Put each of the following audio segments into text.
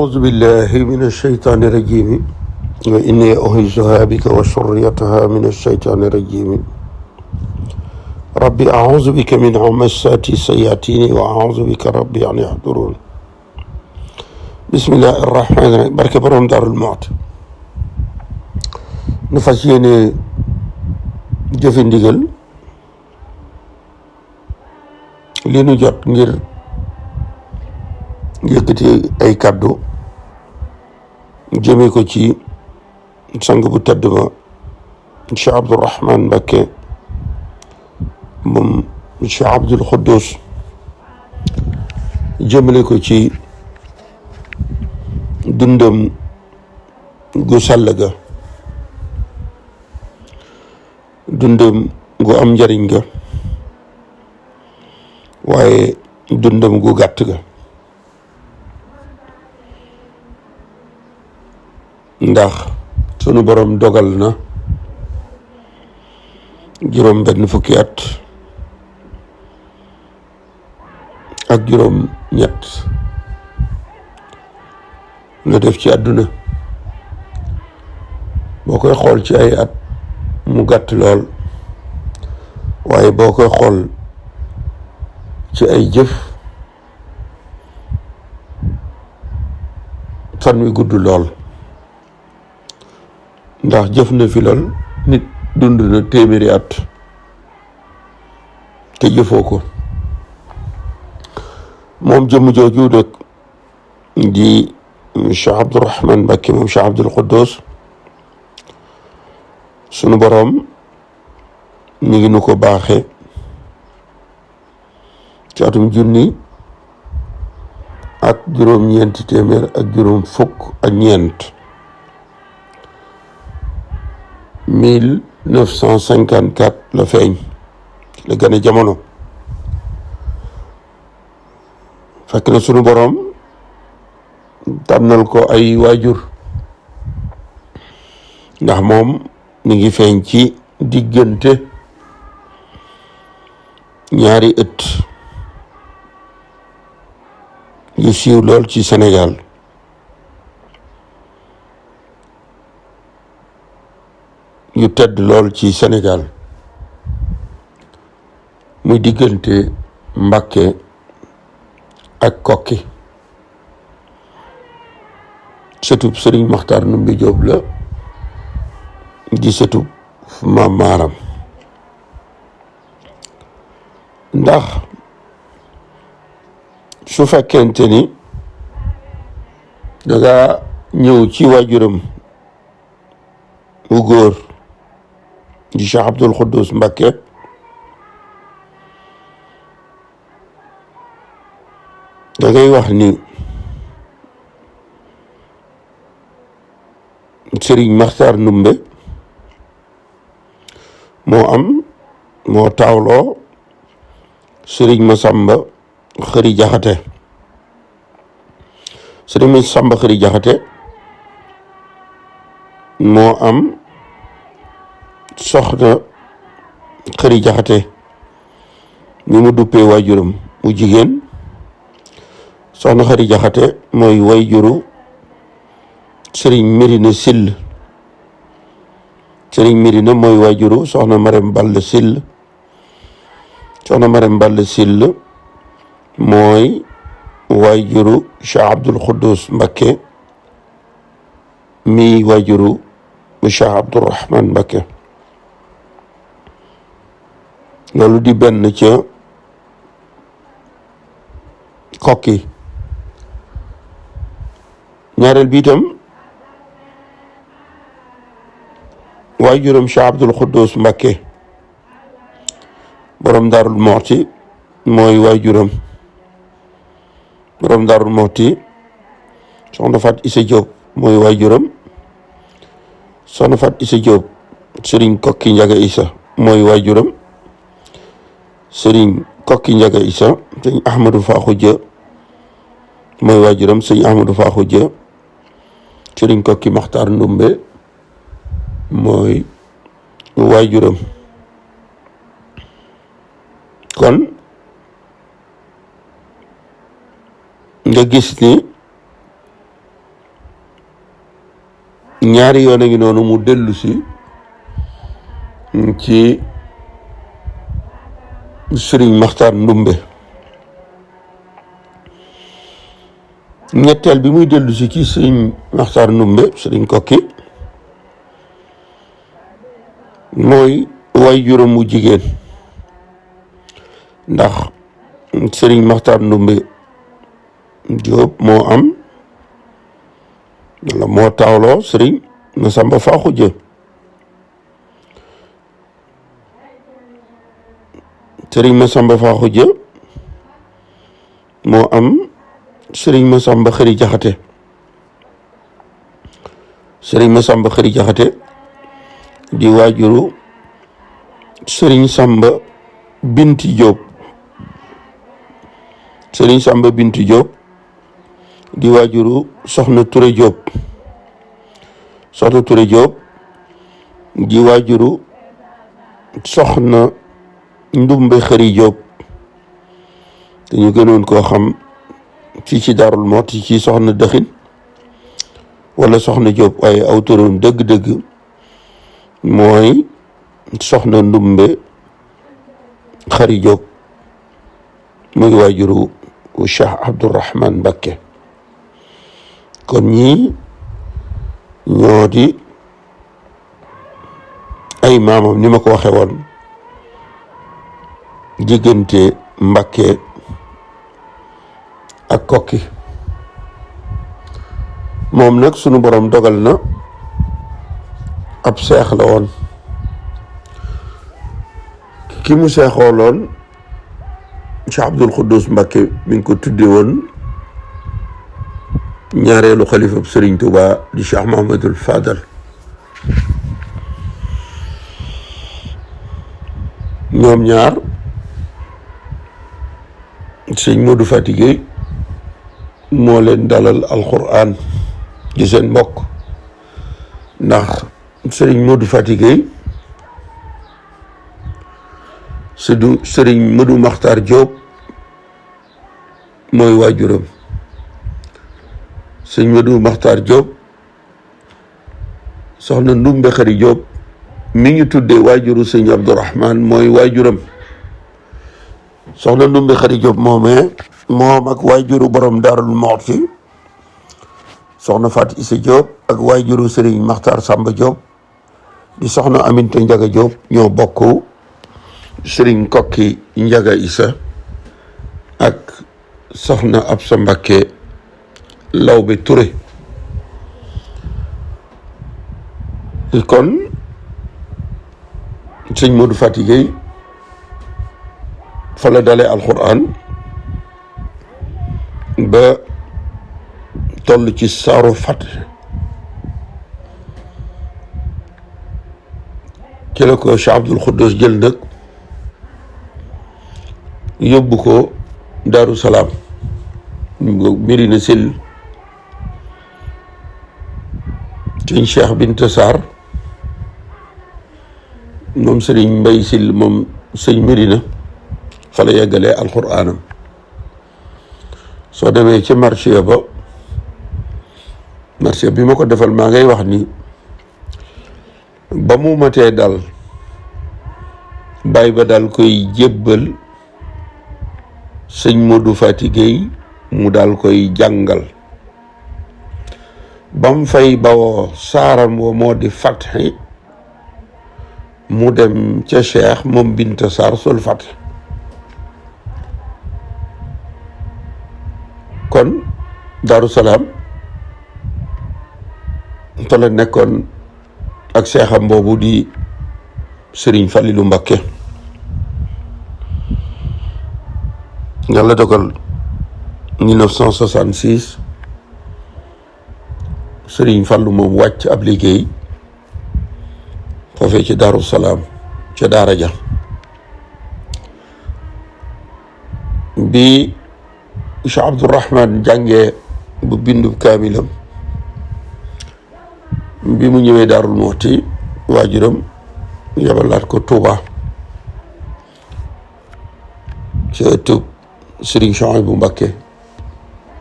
أعوذ بالله من الشيطان الرجيم وإني أعيذها بك وذريتها من الشيطان الرجيم ربي أعوذ بك من همزات الشياطين وأعوذ بك ربي أن يحضرون بسم الله الرحمن الرحيم barke borom Daaru Muxti nu fas yéene jëfe ndigal li nu jot ngir yëkkati ay kàddu jëme ko ci sang bu tedd ba Cheikh Abdourahmane Mbacké moom Cheikh Abdoul Khoudous jëmale ko ci dundam gu sell ga dundam gu am njariñ ga waaye dundam gu gàtt ga ndax sunu borom dogal na juróom benn fukki at ak juróom ñett la def ci àdduna boo koy xool ci ay at mu gàtt lool waaye boo koy xool ci ay jëf fan wi gudd lool ndax jëf na fi lool nit dund na téeméeri at te jëfoo ko moom jëmm jooju nag di Cheikh Abdourahmane Mbacké moom Cheikh Abdoul Khoudous sunu boroom mi ngi nu ko baaxe ci atum junni ak juróom-ñeenti téeméer ak juróom fukk ak ñeent 1954 la feeñ la gane jamono fekk na sunu boroom tànnal ko ay waajur ndax moom mi ngi feeñ ci diggante ñaari ëtt yu siiw lool ci Sénégal yu tedd lool ci Sénégal muy diggante Mbacké ak Kokki sëtub Sëriñ Maxtaar Numbe Jóob la di sëtub Maam Maaram ndax su fekkente ni danga ñëw ci waajuram wu góor di Cheikh Abdoul Khoudous Mbacké dangay wax ni Sëriñ Maxtaar Numbe moo taawloo Sëriñ Masamba Xëri Jaxate Sëriñ Masamba Xëri Jaxate moo am soxna Xëri Jaxate mi mu duppee waajuram mu jigéen soxna Xëri Jaxate mooy waajuru Sëriñ Mirina Sill Sëriñ Mirina mooy waajuru soxna Marème Ball Sill soxna Marème Ball Sill mooy waajuru Cheikh Abdoul Khoudous Mbacké mi waajuru Cheikh Abdourahmane Mbacké loolu di benn ca Kokki ñaareel bi itam waajuram Cheikh Abdoul Khoudous Mbacké borom Daaru Muxti mooy waajuram borom Daaru Muxti soxna Fat Issa Diop mooy waajuram soxna Fat Issa Diop Sëriñ Kokki Njaga Issa mooy waajuram Sëriñ Kokki Njaga Issa sëñ Ahmadou Fakhoudja mooy waajuram sëñ Ahmadou Fakhoudja Sëriñ Kokki Maxtaar Ndumbe mooy waajuram kon nga gis ni ñaari yoon a ngi noonu mu dellu si ci sëriñ Maxtaar Ndumbe. ñetteel bi muy dellu si ci sëriñ Maxtaar Ndumbe sëriñ Kokki mooy way juróom mu jigéen, ndax sëriñ Maxtaar Ndumbe Jóob moo am wala moo taawloo sëriñ Masamba Faaxuja. sëriñ Masamba Faaxuja moo am sëriñ Masamba Xëri Jaxate. sëriñ Masamba Xëri Jaxate di waajuru sëriñ Samba Binti Jóob. sëriñ Samba Binti Jóob di waajuru soxna Ture Jóob. soxna Ture Jóob di waajuru soxna Ndumbe Xëri Jóob te ñu gënoon koo xam fii ci Daarul Muxti ci soxna Dëxin wala soxna Jóob, waaye aw turam dëgg-dëgg mooy soxna Ndumbe Xëri Jóob muy waajuru Cheikh Abdourahman Mbakke. kon ñii ñoo di ay maamam ni ma ko waxe woon diggante Mbakke ak Kokki. moom nag sunu borom dogal na ab seex la woon. ki mu seexooloon Cheikh Abdul Xuddus Mbakke mi ngi ko tudde woon ñaareelu xalifab Sëriñ Tuuba di Cheikh Mahamadul Fadal. ñoom ñaar sëñ Modou Fati Gueye moo leen dalal alquran di seen mbokk, ndax sëriñ Modou Fati Gueye sëriñ Modou Maxtaar Diop mooy waajuram. sëñ Modou Maxtaar Diop soxna Ndumbe Xëri Diop mi ngi tuddee waajuru sëñ Abdourahman mooy waajuram. soxna Ndumbe Xëri Diop moomee moom ak waajuru borom Daarul Muxti soxna Fatou Issa Diop ak waajuru sëriñ Maxtaar Samba Diop di soxna Aminta Njaga Diop ñoo bokk sëriñ Kokki Njaga Issa ak soxna Absa Mbakke Lawbe Touré. kon sëñ Modou Fati Gueye fa la dalee alquran ba toll ci saaru Fat ci la ko Cheikh Abdul Xuddus jël nag yóbbu ko Daaru Salaam Mirina Sil sëñ Cheikh Binta Sarr moom sëriñ Mbay Sil moom sëñ Mirina fa la yeggalee alxuraanam. soo demee ci marché ba marché bi ma ko defal maa ngay wax ni ba mu matee dal bàyyi ba daal koy jébbal sëñ Modou Fati Gueye mu daal koy jàngal bam fay bawoo saaram wo moo di Fatxi mu dem ca Cheikh moom Binta Sarr sul Fatxi. kon Daaru Salaam fa la nekkoon ak seexam boobu di Sëriñ Falilu Mbakke. Yàlla dogal 1966 Sëriñ Fallu moom wàcc ab liggéey foofee ci Daaru Salaam ca daara ja. bi Cheikh Abdourahman jàngee bu bindu kaamilam bi mu ñëwee Daarul Muxti waajuram yabalaat ko Tuuba ci ëttub Sëriñ Suhaybu Mbakke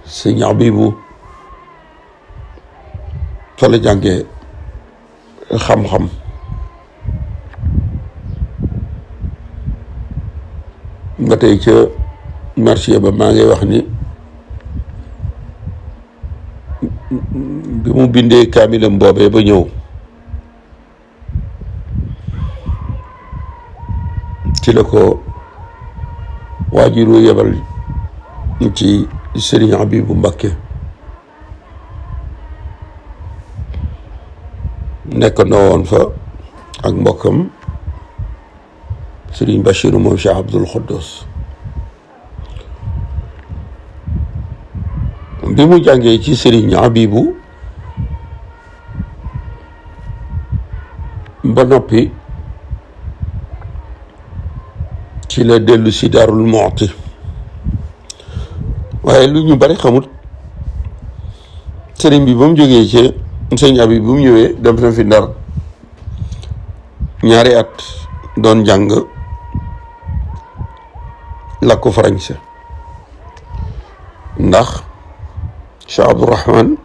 Sëriñ Abibu fa la jàngee xam-xam ba tey ca marché ba maa ngi wax ni bi mu bindee kaamilam boobee ba ñëw ci la ko waajuru yebal ci Sëriñ Abibu Mbakke nekk na woon fa ak mbokkam Sëriñ Bachiru moom Cheikh Abdul Xuddus bi mu jàngee ci Sëriñ Abibu ba noppi ci la dellu si Daarul Muxti waaye lu ñu bari xamut sëriñ bi ba mu jógee ci Sëriñ Abibu bu mu ñëwee dem na fi Ndar ñaari at doon jàng làkku français ndax Cheikh Abdourahman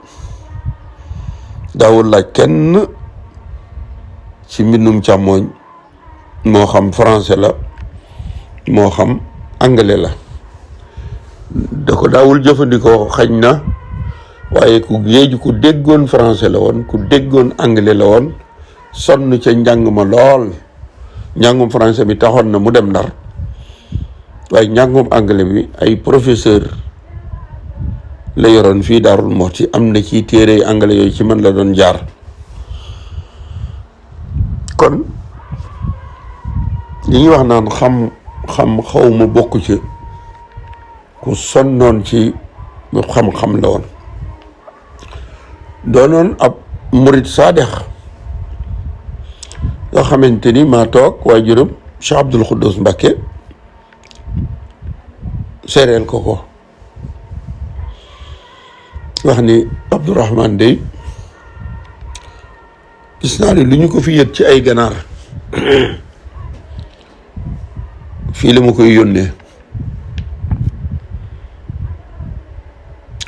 daawul laaj kenn ci mbindum càmmooñ moo xam français la moo xam anglais la da ko daawul jëfandikoo xañ na waaye ku géeju ku déggoon français la woon ku déggoon anglais la woon sonn ca njàng ma lool njàngum français bi taxoon na mu dem Ndar waaye njàngum anglais bi ay professeur la yoroon fii Daarul Muxti am na ci téere anglais yooyu ci man la doon jaar kon li ñuy wax naan xam xawma bokk ci ku sonnoon ci xam-xam la woon doonoon ab murit saadex yoo xamante ni maa toog waajuram Cheikh Abdul Xuddus Mbakke seereel ko wax ni Abdourahman dey gis naa ni lu ñu ko fi yët ci ay ganaar fii la ma koy yónnee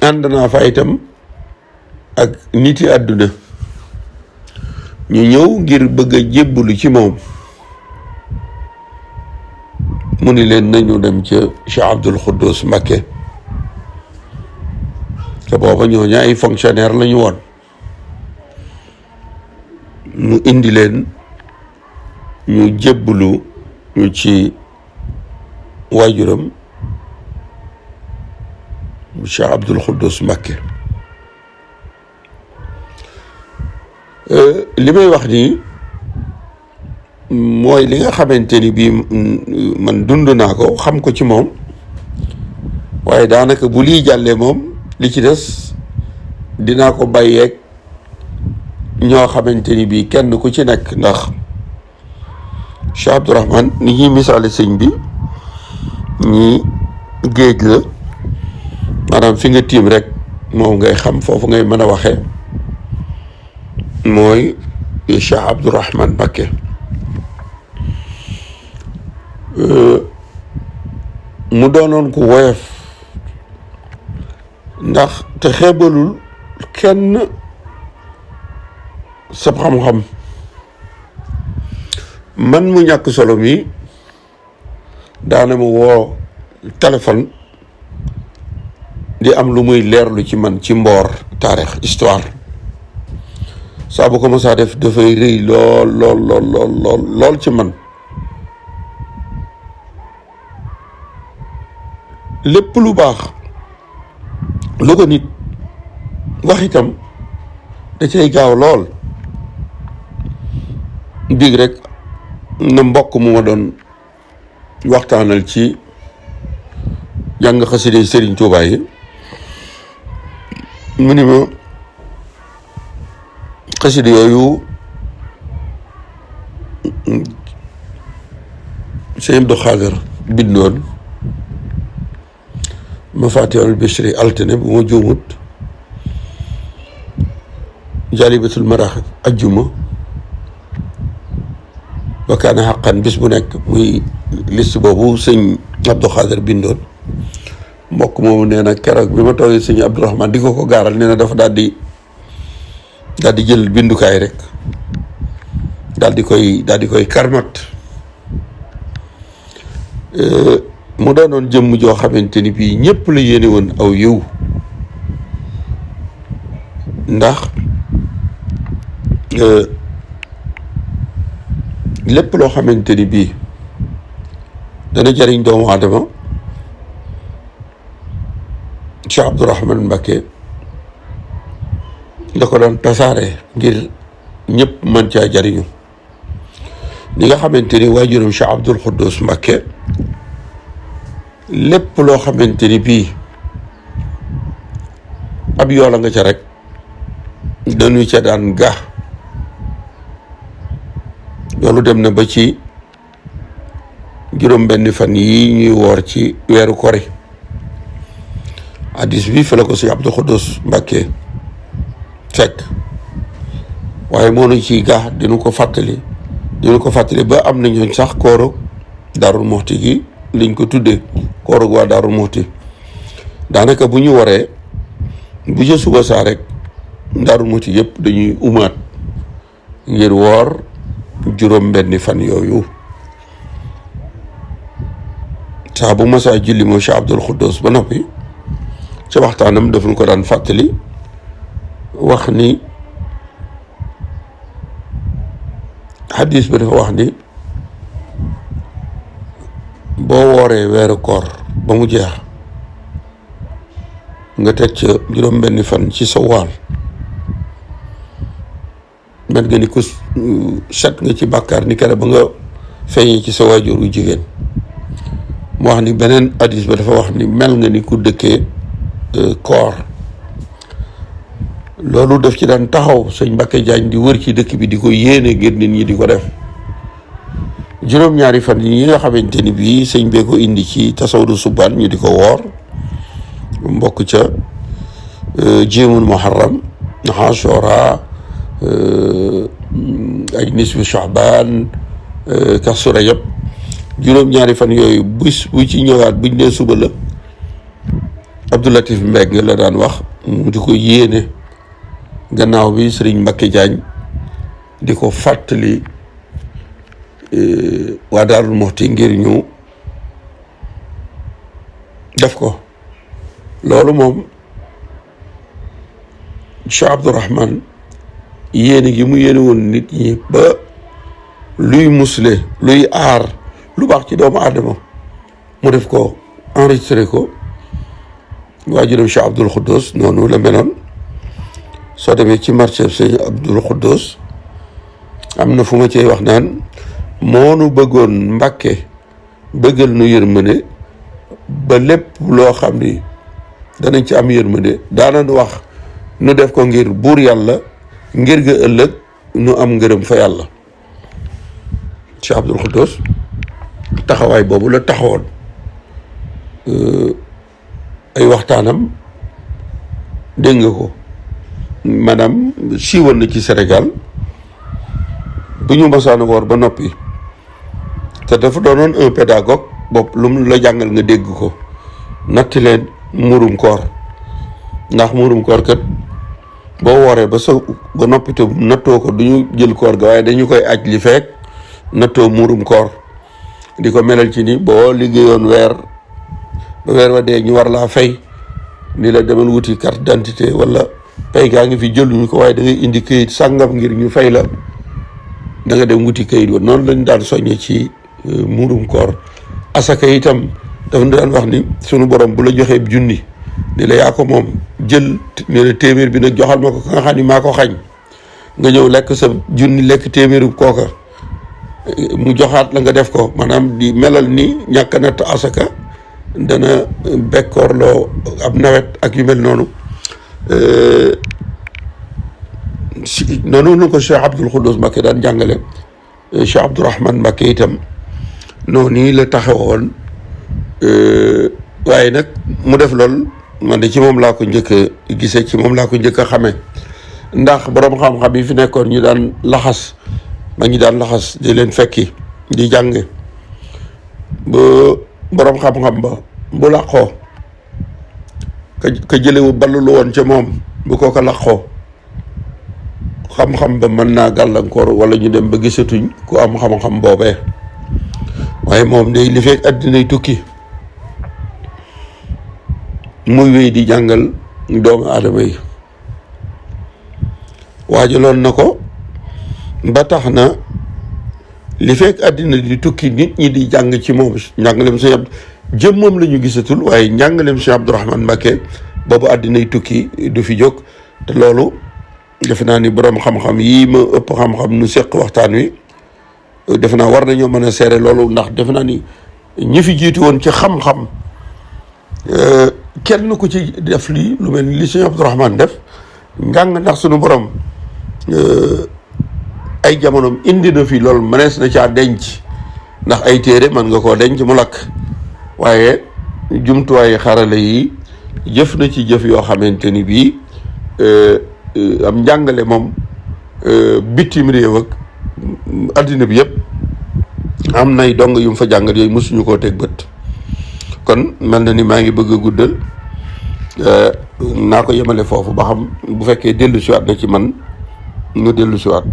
ànd naa fa itam ak niti àdduna ñu ñëw ngir bëgg a jébbalu ci moom mu ni leen nañu dem ca Cheikh Abdul Xuddus Mbakke te booba ñooñu ay fonctionnaire la ñu woon mu indi leen ñu jébbalu ñu ci waajuram Cheikh Abdul Xuddus Mbakke li may wax nii mooy li nga xamante ni bii man dund naa ko xam ko ci moom waaye daanaka bu lii jàllee moom li ci des dinaa ko bàyyeeg ñoo xamante ni bii kenn ku ci nekk ndax Cheikh Abdourahman ni ñuy misaale sëñ bi ñi géej la maanaam fi nga tiim rek moom ngay xam foofu ngay mën a waxee mooy Cheikh Abdourahman Mbakke mu doonoon ku woyof ndax te xeebalul kenn sab xam-xam man mu ñàkk solo mi daana ma woo téléphone di am lu muy leerlu ci man ci mboor taarix histoire saa bu ko mosaa def dafay rëy lool ci man lépp lu baax lu ko nit wax itam da cay gaaw lool biig rek na mbokk mu ma doon waxtaanal ci jàng xasida Sëriñ Tuubaa yi mu ni ma xasida yooyu Sëñ Abdu Xaadir bindoon Mafatihul Bichri altine bu ma juumut Jaalibatul Maraaxib ajjuma wa kaana xaqan bis bu nekk muy liste boobu sëñ Abdu Xaadir bindoon mbokk moomu nee na keroog bi ma toogee sëñ Abdourahman di ko gaaral nee na dafa daal di jël bindukaay rek daal di koy karmat. mu doonoon jëmm joo xamante ni bii ñëpp la yéene woon aw yiw, ndax lépp loo xamante ni bii dana jariñ doomu aadama, Cheikh Abdourahman Mbacké da ko doon tasaare ngir ñëpp mën caa jariñu. li nga xamante ni waajuram Cheikh Abdoul Khoudous Mbacké lépp loo xamante ni bii ab yoola nga ca rek dañu ca daan ga. loolu dem na ba ci juróom benn fan yi ñuy woor ci weeru kori. hadis bi fa la ko si Abdoul Khoudous Mbacké fekk, waaye moo nu ciy ga dinu ko fàttali ba am na ñooñ sax koorug Daarul Muxti gi liñ ko tuddee koorug waa Daarul Muxti. daanaka bu ñu waree bu ca suba saa rek Daarul Muxti yëpp dañuy umaat ngir woor juróom benni fan yooyu. saa bu masaa julli moo Cheikh Abdoul Khoudous ba noppi ca waxtaanam daf ñu ko daan fàttali, wax ni hadis bi dafa wax ni boo wooree weeru koor ba mu jeex nga teg ca juróom benni fan ci sa waal, mel nga ni ku set nga ci bàkkaar ni kere ba nga feeñee ci sa waajur wu jigéen. mu wax ni beneen hadis ba dafa wax ni mel nga ni ku dëkkee koor. loolu daf ci daan taxaw sëñ Mbacké Diagne di wër ci dëkk bi di ko yéene ngir nit ñi di ko def. juróom-ñaari fan yi nga xamante ni bii sëñ bee ko indi ci tasawudu subaan ñu di ko woor, mbokk ca jéemul muharram, ashura, ay nisfu Shaaban, Kazu Rajab. juróom-ñaari fan yooyu bu ci ñëwaat buñ nee suba la, Abdou Latif Mbengue la daan wax mu di ko yéene, gannaaw bi sëriñ Mbacké Diagne di ko fàttali waa Daarul Muxti ngir ñu def ko. loolu moom Cheikh Abdourahman yéene gi mu yéene woon nit ñi ba luy musle, luy aar lu baax ci doomu aadama mu def ko, enregistré ko. waajuram Cheikh Abdoul Khoudous noonu la meloon. soo demee ci marché sëñ Abdoul Khoudous am na fu ma cee wax naan moonu bëggoon Mbacké bëggal nu yërmande ba lépp loo xam ni danañ ci am yërmande daana nu wax nu def ko ngir buur yàlla, ngir ga ëllëg nu am ngërëm fa yàlla. Cheikh Abdoul Khoudous taxawaay boobu la taxawoon. ay waxtaanam dégg nga ko, maanaam siiwoon na ci Sénégal bu ñu masaana woor ba noppi, te dafa doonoon un pédagogue bopp lu mu la jàngal nga dégg ko. natti leen murum koor, ndax murum koor kat boo wooree ba noppi te nattoo ko du ñu jël koor ga, waaye dañu koy aj li fekk nattoo murum koor. di ko melal ci ni boo liggéeyoon weer ba weer wa dee ñu war laa fay, ni la demal wuti carte d'identité wala pay gaa ngi fi jëluñu ko, waaye da ngay indi këyit sàngam ngir ñu fay la, da nga dem wuti këyit wa. noonu lañ daan soññe ci murum koor. asaka itam dafa daan wax ni sunu borom bu la joxee junni ni la yaa ko moom, jël ne la téeméer bi nag joxal ma ko ka nga xam ni maa ko xañ, nga ñëw lekk sa junni lekk téeméeru kooka mu joxaat la nga def ko. maanaam di melal ni ñàkk natt asaka dana bekkoorloo ab nawet ak yu mel noonu. noonu nu ko Cheikh Abdoul Khoudous Mbacké daan jàngale. Cheikh Abdourahman Mbacké itam noonu la taxawoon. waaye nag mu def lool, man de ci moom laa ko njëkk a gisee, ci moom laa ko njëkk a xamee. ndax borom xam-xam yi fi nekkoon ñu daan laxas, ma ñu daan laxas di leen fekki di jànge ba borom xam-xam ba bu làqoo ka jëlewu ballu lu woon ca moom bu ko làqoo xam-xam ba mën naa gàllankoor wala ñu dem ba gisatuñ ku am xam-xam boobee waaye moom day li fekk àddinay tukki muy wéy di jàngal doomu aadama yi waajaloon na ko ba tax na li fekk àddina di tukki nit ñi di jàng ci moom njàngaleem Sëñ Abdu jëmmam la ñu gisatul waaye njàngaleem Sëñ Abdourahmane Mbacké boobu àddinay tukki du fi jóg te loolu defe naa ni boroom xam-xam yii ma ëpp xam-xam nu seq waxtaan wi defe naa war nañoo mën a seere loolu ndax defe naa ni ñi fi jiitu woon ci xam-xam kenn ku ci def lii lu mel ni li Sëñ Abdourahmane def njàng ndax sunu borom ay jamonoom indi na fi loolu mënees na caa denc ndax ay téere mën nga koo denc mu lakk waaye jumtuwaayu xarala yi jëf na ci jëf yoo xamante ni bii am njàngale moom bitim réew ak addina bi yëpp am nay dong yu mu fa jàngal yooyu mosuñu koo teg bët kon mel na ni maa ngi bëgg a guddal naa ko yemale foofu ba xam bu fekkee dellu siwaat na ci man nga dellu siwaat